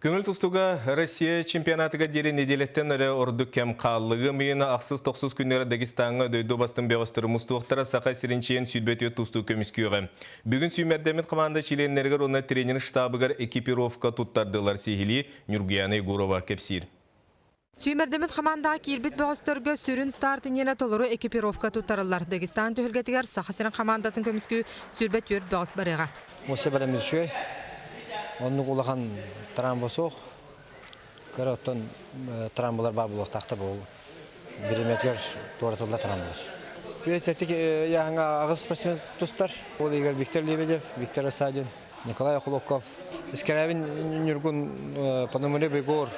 Көҥүл тустууга Россия чемпионатыгар диэри нэдиэлэттэн эрэ ордук кэм хаалла. Ыам ыйын ахсыс-тохсус күннэрэ Дагестаҥҥа дойду бастыҥ бөҕөстөрө мустуохтара, Саха сирин чиэн 24 тустуу көмүскүөҕэ. Бүгүн сүүмэрдэммит хамаанда чилиэннэригэр уонна тренер штабыгар экипировка туттардылар, сиһилии Ньургуяна Егорова кэпсиир. Сүүмэрдэммит хамаандаҕа киирбит бөҕөстөргө сүрүн старт иннинэ толору экипировка туттарыллар. Дагестан түһүлгэтигэр Саха сирин хамаандатын көмүскүү 24 бөҕөс барыаҕа. Муся бэлэмнир үчүгэй. Оннук улахан трамба суох. Кыра оттон трамбалар баар буолуохтаахтар бу бириэмэтигэр туоратыллар трамбалар. Үөт сэтик яһаҥа аҕыс спортсмен тустар. Ол иһигэр Виктор Лебедев, Виктор Осадин, Николай Охлопков, Искрябин Ньургун, Пономарев Егор,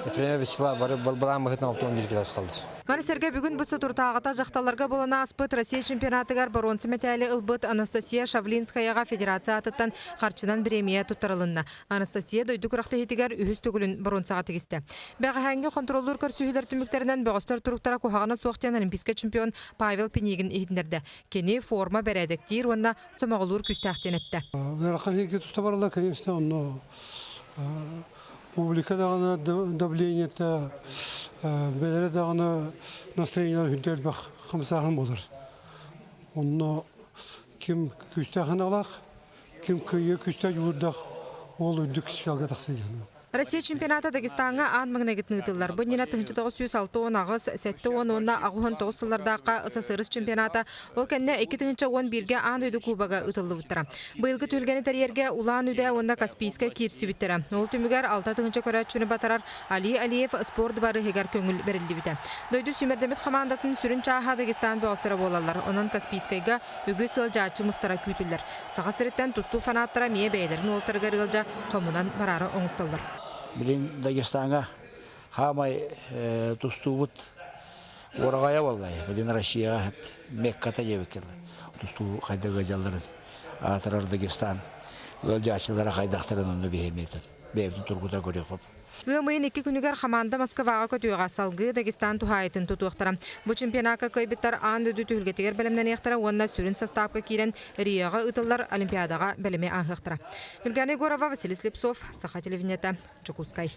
Ефремов Вячеслав бары балбалаан быһыытынан 61 кило тусталлар. Маны сэргэ бүгүн бу соторутааҕыта дьахталларга буолан ааспыт Россия чемпионатыгар боруонса мэтээли ылбыт Анастасия Шавлинскаяҕа федерация аатыттан харчынан бириэмийэ туттарылынна. Анастасия дойду күрэхтэһиитигэр үһүс төгүлүн боруонсаҕа тигистэ. Бэҕэһээҥҥи хонтуруоллуур көрсүһүүлэр түмүктэринэн бөҕөстөр туруктара куһаҕана суох диэн олимпийскай чемпион Павел Пинигин иһитиннэрдэ. Кини форма бэрээдэктиир уонна сомоҕолуур күүстээх диэн эттэ. Ыарахан сиргэ туста бараллар, конечно, онно публика даҕаны давлениета, бэлэрэ даҕаны настроениелар үрдэ элбэх хамсааһын буолар. Онно ким күүстээх аналаах, ким кыайыы күүстээх дьулуурдаах, ол үрдүк сферага тахса диэн. Россия чемпионата Дагестаҥҥа аан маҥнайгытын ыытыллар. Бу иннинэ 1968, 70 уонна 89 сыллардаахха СССР чемпионата, ол кэннэ 2011-гэ аан дойду кубога ыытыллыбыттара. Быйылгы түһүлгэни тэрийэргэ Улан-Удэ уонна Каспийскай киирсибиттэрэ. Ол түмүгэр 6 тыһыынча көрөөччүнү батарар Али Алиев спорт барыһыгар көҥүл бэриллибитэ. Дойду сүүмэрдэммит хамаандатын сүрүн чааһа Дагестан бөҕөстөрө буолаллар. Онон Каспийскайга үгүс сылдьааччы мустара күүтүллэр. Саха сириттэн тустуу фанаттара эмиэ бэйэлэрин уолаттарыгар ыалдьа хомунан бараары оҥостоллор. Билин Дагестаҥҥа хаамай тустуубут уораҕайа буолла. Билин Россияҕа Мекката диэбиккэ тустуу хайдах ыалдьалларын аатырар Дагестан ыалдьааччылара хайдахтарын онно биһиэмиэтин бэйэбитин тургута көрүөхпүт. Ыам ыйын икки күнүгэр хамаанда Москваҕа көтүөҕэ, салгыы Дагестан туһаайытын тутуохтара. Бу чемпионакка кыайбыттар аан дойду түһүлгэтигэр бэлэмнэниэхтэрэ уонна сүрүн састаапка киирэн Риоҕа ыытыллар Олимпиадаҕа бэлэми ааһыахтара. Ньургана Егорова, Василий Слепцов, Саха телевидениета, Дьокуускай.